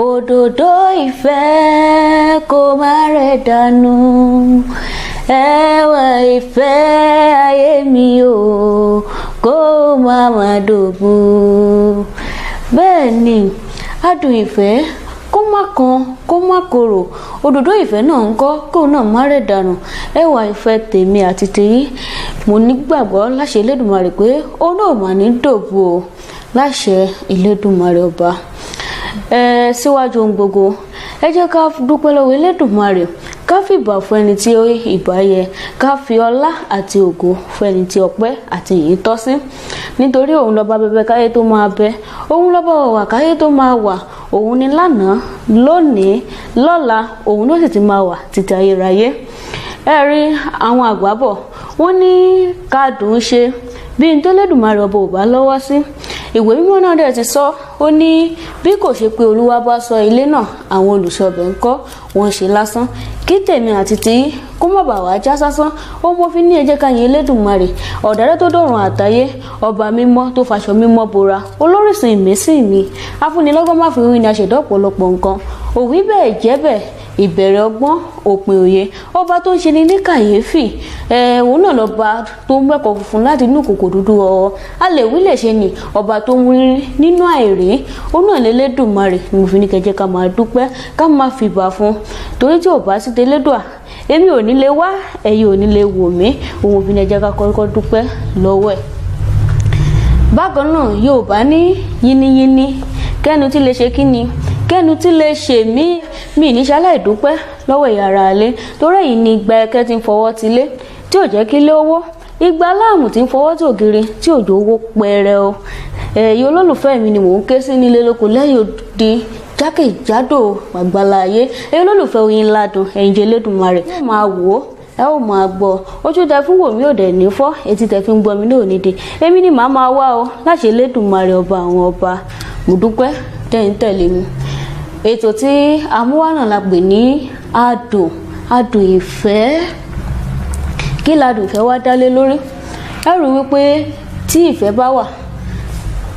Òdòdó ìfẹ́ kó má rẹ̀ dànù, ẹwà ìfẹ́ ayé mi o, kó má má dòbu. Bẹ́ẹ̀ ni, adùn ìfẹ́ kó má kan, kó má korò. Òdòdó ìfẹ́ náà ń kọ́, kó náà má rẹ̀ dànù. Ẹwà ìfẹ́ tèmi àti tèyí, mo nígbàgbọ́ láṣẹ Elédùmarè pé ó náà mà ní dòbu o, láṣẹ Elédùmarè ọba. Ẹ síwájú ohun gbogbo, ẹ jẹ́ ká dúpẹ́ lọ́wọ́ Elédùmarè, ká fìbà fún ẹni tí ìbà yẹ, ká fi ọlá àti ògo fún ẹni tí ọpẹ́ àti ìyìn tọ́ sí, nítorí òun lọ́ba bẹbẹ káyé tó máa bẹ, òun lọ́ba wàwà káyé tó máa wà, òun ni lánàá, lónìí, lọ́la, òun ló sì ti máa wà títí ayérayé. Ẹ rí àwọn àgbà bọ̀, wọ́n ní ká dùn ún ṣe bí n tó Lédùmarè ọba ò bá lọ́wọ́ sí. Ìwé mímọ́ náà dẹ̀ ti sọ, ó ní bí kò ṣe pé Olúwa bá sọ ilé náà, àwọn olùṣọ́bẹ̀ ń kọ́ wọ́n ṣe lásán. Kí tèmi àti tí kó má bàa wá já sásán, ó mọ́ fi ní ẹ jẹ́ ká yin Elédùmarè, ọ̀dàrẹ́ tó dọ̀run àtayé, ọba mímọ́ tó faṣọ mímọ́ bora, olórísun ìmísí mi, afúnilọ́gbọ́n má fi wí ni aṣẹ̀dá ọ̀pọ̀lọpọ̀ nǹkan, òwí bẹ́ẹ̀ jẹ́ bẹ́ẹ̀, ìbẹ̀rẹ̀ ọgbọ́n, òpin òye, ọba tó ń ṣe ni ní kàyéfì. Òun náà lọ́ba tó ń mẹ́kọ̀ọ́ funfun láti inú kòkò dúdú ọ̀ọ́. A lè wí lè ṣe ni ọba tó ń rí nínú àìrí, òun náà l'Elédùmarè. Ni mo fi ní kẹjẹ ká máa dúpẹ́, ká máa fìbà fún, torí tí ò bá sí tẹlẹ́dùà, èmi ò ní lè wá, ẹ̀yin ò ní lè wò mí. Òun fi ní ẹ jẹ́ ká kọ́kọ́ dúpẹ́ lọ́wọ́ ẹ̀. Bákan náà, Yorùbá ní yínníyínní kẹ́nu tí lè ṣe kí ni kẹ́nu tí lè ṣe mí. Mi ní ṣaláì dúpẹ́ lọ́wọ́ ìyá ara alẹ́, torí èyí ni igba ẹkẹ́ tí ń fọwọ́ ti lé tí ò jẹ́ kí lé owó, igba láàmù tí ń fọwọ́ tí ògiri tí òjò owó pẹrẹ o. Ẹ̀yin olólùfẹ́ mi ni mò ń ké sí nílé lóko lẹ́yìn odi jákèjádò àgbáláyé. Ẹ̀yin olólùfẹ́ Oyin Ládùn, ẹ̀yin jẹ́ Elédùmarè, ẹ máa wò ó, ẹ ó máa gbọ́. Ojú tẹ fún wò mí ò dẹ̀ ní fọ́, etí tẹ fi ń gbọ́ mi náà ò ní di. Èmi ni màá máa wá o, láṣẹ Elédùmarè ọba àwọn ọba. Mo dúpẹ́ tẹ́ ń tẹ̀lé mi. Ètò tí amúwá náà la pè ní adùn, adùn ìfẹ́. Kí ladùn ìfẹ́ wá dálé lórí? Ẹ rò wípé tí ìfẹ́ bá wà,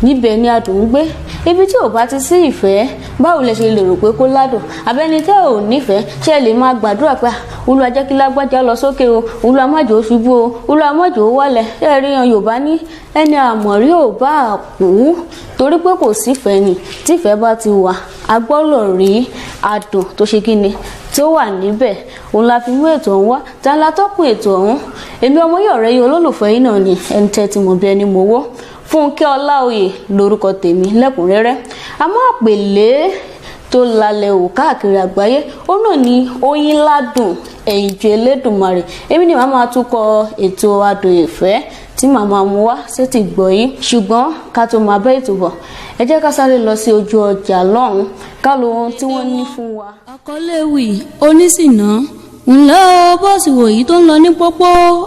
níbẹ̀ ni adùn ń gbé. Ibi tí ò bá ti sí ìfẹ́, báwo lẹ ṣe lè rò pé kó ládùn? Abẹ́ni tẹ́ ò nífẹ̀ẹ́, ṣe lè máa gbàdúrà pé Olúwa jẹ́ kí lágbájá lọ sókè o, Olúwa má jẹ́ ó ṣubú o, Olúwa má jẹ́ ó wálẹ̀? Ẹ rí yan Yorùbá ní ẹni àmọ̀rí ò bá kú, torí pé kò sífẹ̀ẹ́ ni. Tífẹ̀ẹ́ bá ti wà, a gbọ́dọ̀ rí adùn tó ṣe kí ni tí ó wà níbẹ̀. Òun la fi mú ètò ọ̀hún wá. Ta la tọ́kùn ètò ọ̀hún? Èmi ọmọ yìí, ọ̀rẹ́ yìí, olólùfẹ́ yìí náà ni, ẹni tẹ́ ti mọ̀ bí ẹni mọ̀wọ́. Fúnkẹ́ Ọláoyè lórúkọ tèmi lẹ́kùnrẹ́rẹ́. Àmọ́ àpèlé tó lalẹ̀ wò káàkiri àgbáyé, ó náà ní Oyin Ládùn, ẹ̀yìnjú Elédùmarè. Èmi ni màá máa túkọ̀ ètò adùn ìfẹ́ tí màá máa mú wá sétí gbọ́ yìí. Ṣùgbọ́n ká tó máa bẹ́ ètò bọ̀, ẹ jẹ́ ká sáré lọ sí ojú ọjà lọ́hùn-ún, ká lo ohun tí wọ́n ní fún wa. Àkọléwì onísìnà ńlẹ́ o, bọ́ọ̀sì wòyí tó ń lọ ní pópó,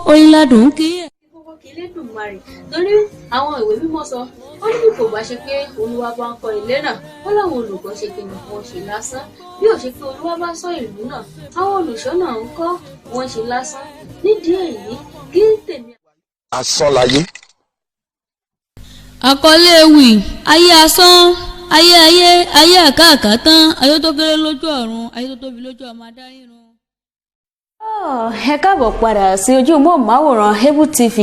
Oyin Ládùn kí ẹ̀. Kọ́kọ́ kí Elédùmarè, torí àwọn ìwé mímọ́ sọ, ó ní bí kò bá ṣe pé Olúwa bá ń kọ́ ilé náà, ó láwọn olùkọ́ ṣe kí ni wọ́n ṣe lásán. Bí ò ṣe pé Olúwa bá ṣọ́ ìlú náà, àwọn olùṣọ́ náà ń kọ́ wọ́n ṣe lásán. Nídìí èyí, kí tèmi. Asán láyé. Àkọléwì ayé asán, ayé ayé ayé àkàkà tán, ayé tó kéré lójú ọ̀run, ayé tó tóbi lójú ọmọ adárírun. Ẹ káàbọ̀ padà sí ojú móhùnmáwòrán Able TV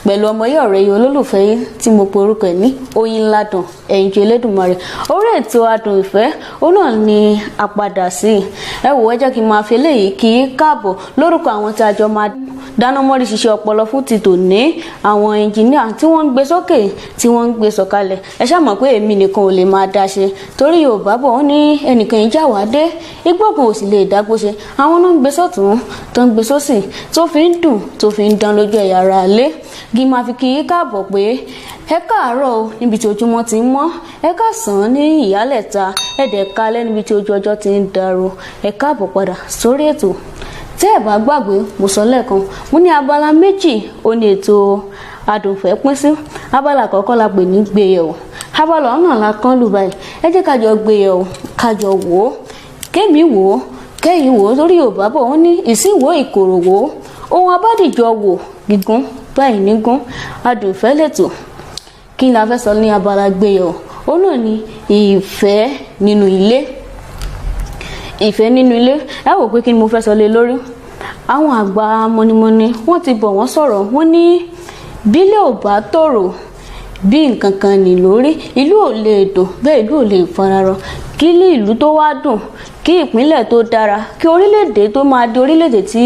pẹ̀lú ọmọ yìí, ọ̀rẹ́ yìí, olólùfẹ́ yìí tí mo pe orúkọ ẹ̀ ní Oyin Ládùn, ẹ̀yinjú Elédùmarè. Orí ètò adùn ìfẹ́, òun náà ni a padà sí. Ẹ wò, ẹ jẹ́ kí n máa fi eléyìí kí í káàbọ̀ lórúkọ àwọn tí a jọ máa dáná mọ́rí ṣiṣẹ́ ọpọlọ fún ti tòní, àwọn ẹnjìníà tí wọ́n ń gbé sókè, tí wọ́n ń gbé sọ̀kalẹ̀. Ẹ ṣáà mọ̀ pé èmi nìkan ò lè máa dá ṣe, torí Yorùbá bọ̀, wọ́n ní ẹnìkan ìjà wá dé, igbó kan ò sì lè dágbó ṣe. Àwọn náà ń gbé sọ́tún, tó ń gbé sósì, tó fi ń dùn, tó fi ń dán lójú ẹ̀yà ara lé. Kí máa fi kí í káàbọ̀ pé ẹ káàárọ̀ o níbi tí ojúmọ́ ti ń mọ́, ẹ káàsán ní ìyálẹ̀ta, ẹ dẹ̀ kalẹ́ níbi tí ojú ọjọ́ ti ń dàrú. Ẹ káàbọ̀ padà sórí ètò. Tẹ́ ẹ bá gbàgbé, mo sọ lẹ́ẹ̀kan, mo ní abala méjì ó ní ètò adùnfẹ́ pín sí. Abala àkọ́kọ́ la pè ní gbéyẹ̀wò. Abala ọ̀nà la kán lù báyìí. Ẹ jẹ́ ká jọ gbéyẹ̀wò, ká jọ wò ó, kémi wò ó, kẹ́yìn wò ó, torí Yorùbá bọ̀, wọ́n ní ìsìnwó ìkòròwò, ohun abádìjọ wò gígùn báyìí nígún. Adùnfẹ́ lẹ́tọ̀. Kí ni a fẹ́ sọ ní abala gbéyẹ̀wò? Ó náà ní ìfẹ́ nínú ilé. Ìfẹ́ nínú ilé, ẹ wò pé kí ni mo fẹ́ sọ lé lórí. Àwọn àgbà mọ̀nìmọ̀nì wọ́n ti bọ̀, wọ́n sọ̀rọ̀, wọ́n ní bílẹ̀ ò bá tòrò bí nǹkan kan ní lórí, ìlú ò lè dùn, bẹ́ẹ̀ ìlú ò lè fararọ. Kí ní ìlú tó wá dùn, kí ìpínlẹ̀ tó dára, kí orílẹ̀-èdè tó máa di orílẹ̀-èdè tí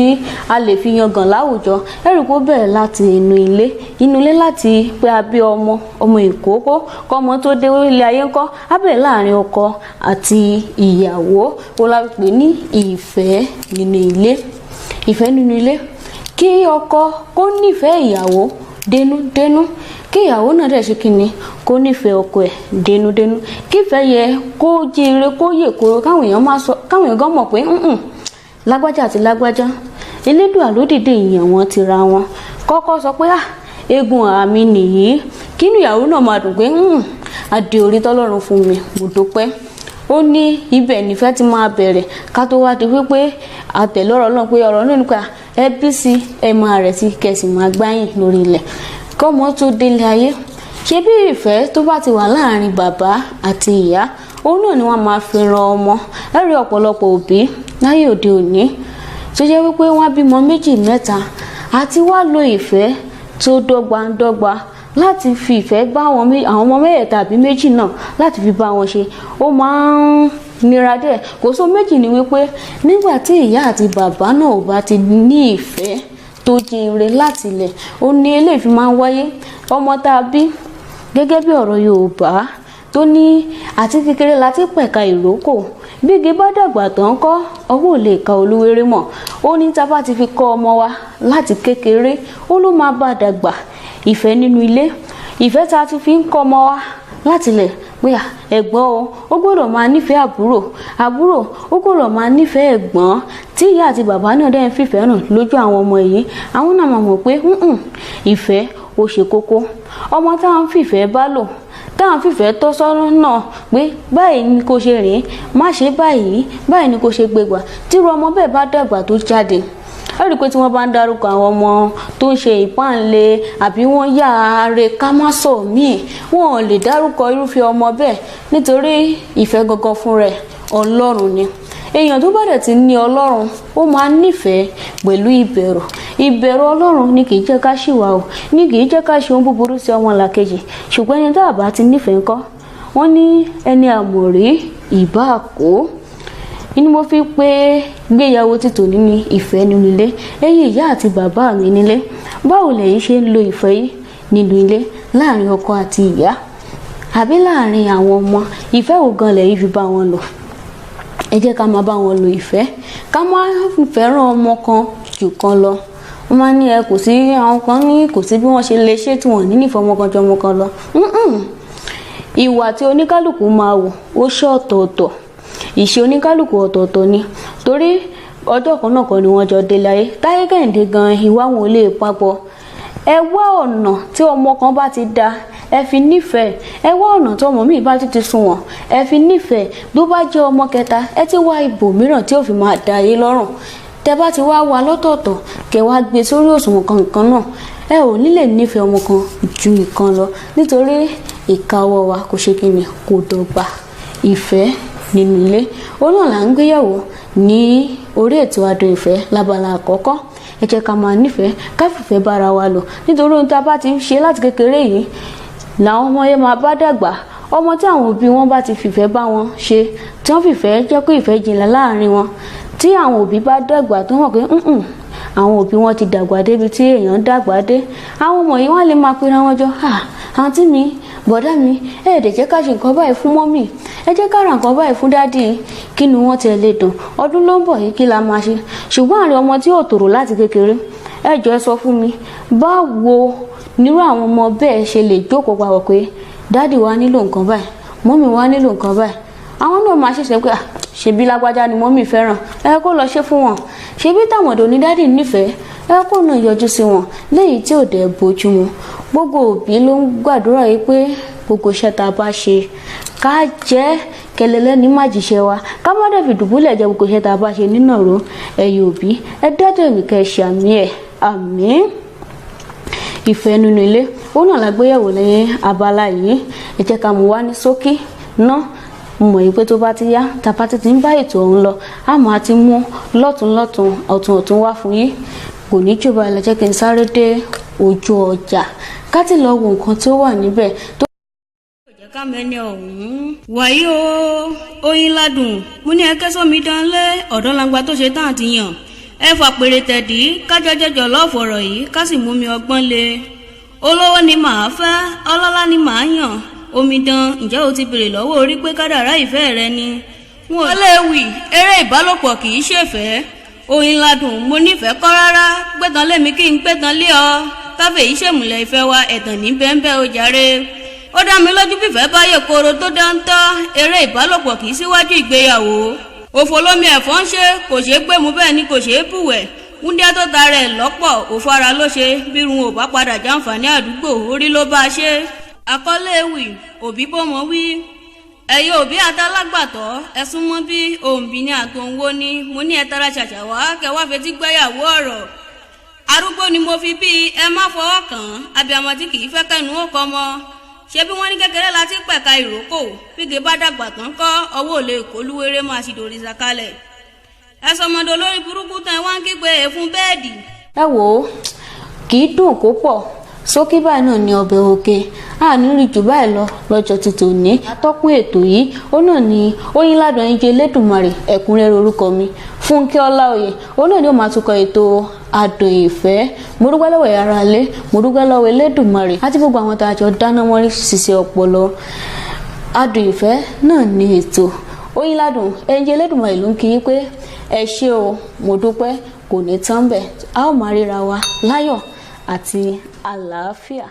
a lè fi yangàn láwùjọ, ẹ̀rù kó bẹ̀rẹ̀ láti inú ilé. Inú ilé láti pé a bí ọmọ, ọmọ ìkókó, kọ́mọ tó dé ilé ayé ńkọ́, á bẹ̀rẹ̀ láàrin ọkọ àti ìyàwó. Ó la pè ní ìfẹ́ nínú ilé. Ìfẹ́ nínú ilé, kí ọkọ kó nífẹ̀ẹ́ ìyàwó dénúdénú, kí ìyàwó náà dẹ̀ ṣe kíni, kó nífẹ̀ẹ́ ọkọ ẹ̀ dénúdénú, kífẹ́ yẹ kó jíire, kó yè kóró, káwọn èèyàn máa sọ, káwọn èèyàn gan mọ̀ pé lágbájá àti lágbájá, Elédùà ló dìde ìyàn wọn ti ra wọn. Kọ́kọ́ sọ pé ah, eegun àmì nìyí, kínú ìyàwó náà máa dùn pé adé orí tọ́lọ́run fún mi, mo dúpẹ́. Ó ní ibẹ̀ nífẹ̀ẹ́ ti máa bẹ̀rẹ̀, ká tó wá di wípé àtẹ̀lọ́rọ̀ náà pé ọ̀rọ̀ náà nípa ẹ bí sí ẹ máa rẹ̀ sí kẹsì máa gbáyìn lórí ilẹ̀ kọ́mọ tó délé ayé. Ṣé bí ìfẹ́ tó bá ti wà láàrin bàbá àti ìyá, òun náà ni wọ́n máa fi ran ọmọ. Ẹ rí ọ̀pọ̀lọpọ̀ òbí láyé òde òní tó jẹ́ wípé wọ́n á bímọ méjì, mẹ́ta, àti wá lo ìfẹ́ tó dọ́gbandọ́gba láti fi ìfẹ́ bá àwọn ọmọ mẹ́ẹ̀ẹ́ta àbí méjì náà, láti fi bá wọn ṣe, ó máa ń nira díẹ̀. Kò sóhun méjì ni wípé nígbà tí ìyá àti bàbá náà ò bá ti ní ìfẹ́ tó jinre láti ilẹ̀, ó ní eléyìí fi máa ń wáyé. Ọmọ tá a bí, gẹ́gẹ́ bí ọ̀rọ̀ Yorùbá tó ní àti kékeré láti pẹ̀ka ìrókò, bí igi bá dàgbà tán kọ́, ọwọ́ ò lè ka olúwéré mọ̀. Ó ní tá a bá ti fi kọ́ ọmọ wa láti kékeré, ó ló máa bá dàgbà. Ìfẹ́ nínú ilé, ìfẹ́ tá a ti fi ń kọ́ ọmọ wa láti ilẹ̀ pé ẹ̀gbọ́n o, ó gbọ́dọ̀ máa nífẹ̀ẹ́ àbúrò, àbúrò ó gbọ́dọ̀ máa nífẹ̀ẹ́ ẹ̀gbọ́n, tí ìyá àti bàbá náà dẹ̀ ń fìfẹ́ hàn lójú àwọn ọmọ yìí, àwọn náà máa mọ̀ pé ìfẹ́ ó ṣe kókó. Ọmọ táwọn fìfẹ́ bá lò, táwọn fìfẹ́ tọ́ sọ́nà náà pé báyìí ni kò ṣe rìn, má ṣe báyìí, báyìí ni kò ṣe gbégbà, tírú ọmọ bẹ́ẹ̀ bá dàgbà tó jáde, ẹ rí i pé tí wọ́n bá ń dárúkọ àwọn ọmọ tó ń ṣe ìpáǹle àbí wọ́n yá are ká má sọ míì, wọn ò lè dárúkọ irúfẹ́ ọmọ bẹ́ẹ̀, nítorí ìfẹ́ gangan fún rẹ̀ Ọlọ́run ni. Èèyàn tó bá dẹ̀ ti ní Ọlọ́run, ó máa nífẹ̀ẹ́ pẹ̀lú ìbẹ̀rù. Ìbẹ̀rù Ọlọ́run ni kì í jẹ́ ká ṣìwà o, ni kì í jẹ́ ká ṣe ohun búburú sí ọmọlàkejì. Ṣùgbọ́n ẹni tá a bá ti nífẹ̀ẹ́ ńkọ́, wọ́n ní ẹni àmọ̀rí ìbá kó. Inú mo fi pé gbéyàwó ti tòní ní ìfẹ́ nínú ilé. Ẹ̀yin ìyá àti bàbá mi nílé, báwo lẹ̀yin ṣe ń lo ìfẹ́ yìí nínú ilé, láàrin ọkọ àti ìyá àbí láàrin àwọn ọmọ? Ìfẹ́ wo gan lẹ̀yin fi bá wọn lò? Ẹ jẹ́ ká máa bá wọn lo ìfẹ́, ká má fẹ́ràn ọmọ kan jù kan lọ. Wọ́n máa ní ẹ kò sí, àwọn kan ní kò sí bí wọ́n ṣe lè ṣe tí wọ́n ní nífẹ̀ẹ́ ọmọ kan ju ọmọ kan lọ. Ìwà tí oníkálukú máa wò ó ṣe ọ̀tọ̀ọ̀tọ̀, ìṣe oníkálukú ọ̀tọ̀ọ̀tọ̀ ni, torí ọjọ́ kan náà kọ́ ni wọ́n jọ dé láyé. Táyé Kẹ́hìndé gan, ìwà wọn ò lè papọ̀. Ẹ wá ọ̀nà tí ọmọ kan bá ti da, ẹ fi nífẹ̀ẹ́. Ẹ wá ọ̀nà tí ọmọ míì bá ti sunwọ̀n, ẹ fi nífẹ̀ẹ́. Bí ó bá jẹ́ ọmọ kẹta, ẹ ti wá ibòmíràn tí ó fi máa da ayé lọ́rùn. Tẹ bá ti wá wá lọ́tọ̀ọ̀tọ̀, kẹ wá gbé sórí òṣùwọ̀n kankan náà, ẹ ò ní lè nífẹ̀ẹ́ ọmọ kan ju ìkan lọ, nítorí ìka ọwọ́ wa kò ṣe kíni, kò dọ́gba. Ìfẹ́ nínú ilé, òun náà là ń gbéyàwó ní orí ètò Adùn Ìfẹ́ lábala àkọ́kọ́. Ẹ jẹ́ ká máa nífẹ̀ẹ́, ká fìfẹ́ bára wa lò, nítorí ohun tá a bá ti ń ṣe láti kékeré yìí làwọn ọmọ yẹn máa bá dàgbà. Ọmọ tí àwọn òbí wọn bá ti fìfẹ́ bá wọn ṣe, tí wọ́n fìfẹ́ jẹ́ kó ìfẹ́ jinlẹ̀ láàrin wọn, tí àwọn òbí bá dàgbà tó mọ̀ pé àwọn òbí wọn ti dàgbà débi tí èèyàn dàgbà dé, àwọn ọmọ yìí wọ́n lè máa pera wọn jọ, àǹtí mi, bọ̀dá mi, ẹ dẹ̀ jẹ́ ká ṣe nǹkan báyìí fún mọ́mì, ẹ jẹ́ ká ra nǹkan báyìí fún dádì, kí ni wọ́n tiẹ̀ lè dùn, ọdún ló ń bọ̀ yìí, kí la máa ṣe. Ṣùgbọ́n àárín ọmọ tí ò tòrò láti kékeré, ẹ jọ̀ọ́ ẹ sọ fún mi, báwo nírú àwọn ọmọ bẹ́ẹ̀ ṣe lè jókòó papọ̀ pé dádì wa nílò nǹkan báyìí, mọ́mì wa nílò nǹkan báyìí? Àwọn náà máa ṣẹ̀ṣẹ̀ pé ṣebí lágbájá ni mọ́mì fẹ́ràn, ẹ kó lọ ṣe fún wọn, ṣebí tàmọ̀dò ní dádì nífẹ̀ẹ́, ẹ kó náà yọjú sí wọn. Léyìí tí ò dẹ̀ bójú mu. Gbogbo òbí ló ń gbàdúrà yìí pé gbogbo iṣẹ́ tá a bá ṣe ká jẹ́ kẹlẹ́lẹ́ ní májíṣẹ́ wa, ká má dẹ̀ fi dùbúlẹ̀ jẹ gbogbo iṣẹ́ tá a bá ṣe nínú ọ̀rọ̀. Ẹ̀yin òbí, ẹ dájọ́ ìwé kẹ́ ṣe àmì ẹ̀, àmín. Ìfẹ́ nínú ilé, ó náà la gbéyẹ̀wò lẹ́yìn abala yìí. Ẹ jẹ́ ká mú wá ní ṣókí ná. Mo mọ̀ pé tó bá ti yá, tàbá ti ti ń bá ètò ọ̀hún lọ, a máa ti mú lọ́tún lọ́tún, ọ̀tún ọ̀tún wá fún yín. Kò ní jù báyìí lọ. Jẹ́ kí n sáré dé ojú ọjà ká ti lọ wo nǹkan tí ó wà níbẹ̀ tó jẹ́ ká mẹ́ni ọ̀hún. Wàyí o, oyin ládùn, mo ní ẹkẹ́ sómi dánlé ọ̀dọ́langba tó ṣe tán àti yàn. Ẹ fàpèrè tẹ̀dí kájọ jẹjọ lọ́ọ̀fọ̀rọ̀ yìí, ká sì mú mi ọgbọ́n le. Olówó ni màá fẹ́, ọlọ́lá ni màá yàn. Omidan, ǹjẹ́ o ti béèrè lọ́wọ́ orí pé kádàrá ìfẹ́ rẹ ni? Wọn ò lè wì, eré ìbálòpọ̀ kì í ṣèfẹ́. Oyin ládùn, mo nífẹ̀ẹ́ kọ́ rárá. Gbẹ́tàn lémi kí n gbẹ́tàn lé ọ, káfẹ́ yìí ṣèmùlẹ̀ ìfẹ́ wa. Ẹ̀tàn ní bẹ́ńbẹ́ o jàre. Ó dá mi lójú, fífẹ́ báyè koro tó dáńtọ́, eré ìbálòpọ̀ kì í síwájú ìgbéyàwó. Òfò lómi ẹ̀fọ́ ń ṣe, kò ṣeé gbé mu, bẹ́ẹ̀ ni kò ṣeé bùwẹ̀. Wúndíá tó ta rẹ̀ lọ́pọ̀, òfò ara ló ṣe. Bírun ò bá padà jàǹfààní àdúgbò, orí ló bá a ṣe. Àkọlé ewì: òbí bọ́mọ wí. Ẹ̀yin òbí àtàlágbàtọ́, ẹ súnmọ́ bí. Òǹbí ní àtòǹwò ni mo ní, ẹ tara ṣàṣà wá kẹwàá fetí gbẹ́yàwó ọ̀rọ̀. Arúgbó ni mo fi bí, ẹ má fọwọ́ kàn án. Abiyamọ tí kì í fẹ́ kẹ́nu ó kọ́ mọ́. Ṣé bí wọ́n ní kékeré la ti pẹ̀ka ìrókò, fíge bá dàgbà tán kọ́, ọwọ́ ò lè kólúwéré máa ṣì dòrìṣà kalẹ̀. Ẹ sọmọdé olórí burúkú tán, ẹ wá ń kígbe èéfún bẹ́ẹ̀dì. Ẹ wò ó, kì í dùn kó pọ̀ sókè báyìí náà ní ọbẹ̀ òkè. Àní rí jù báyìí lọ lọ́jọ́ ti tòní. Atọ́kùn ètò yìí, ó náà ní Oyinládùn Ẹyinjú Elédùmarè. Ẹ̀kúnrẹ́rẹ́ orúkọ mi, Fúnkẹ́ Ọláòyè, ó náà ní ó máa tukọ̀ ètò Adùn Ìfẹ́. Mo dúpẹ́ lọ́wọ́ ẹ̀yà ara lé, mo dúpẹ́ lọ́wọ́ Elédùmarè àti gbogbo àwọn tá a jọ dáná mọ́rí ṣiṣẹ́ ọpọlọ. Adùn Ìfẹ́ náà ní ètò. Oyinládùn Ẹyinjú Elédùmarè ló ń kí yín pé ẹ ṣé o, mo dúpẹ́. Kò ní tán bẹ́ẹ̀, a ó máa ríra wa láyọ̀ àti àlàáfíà.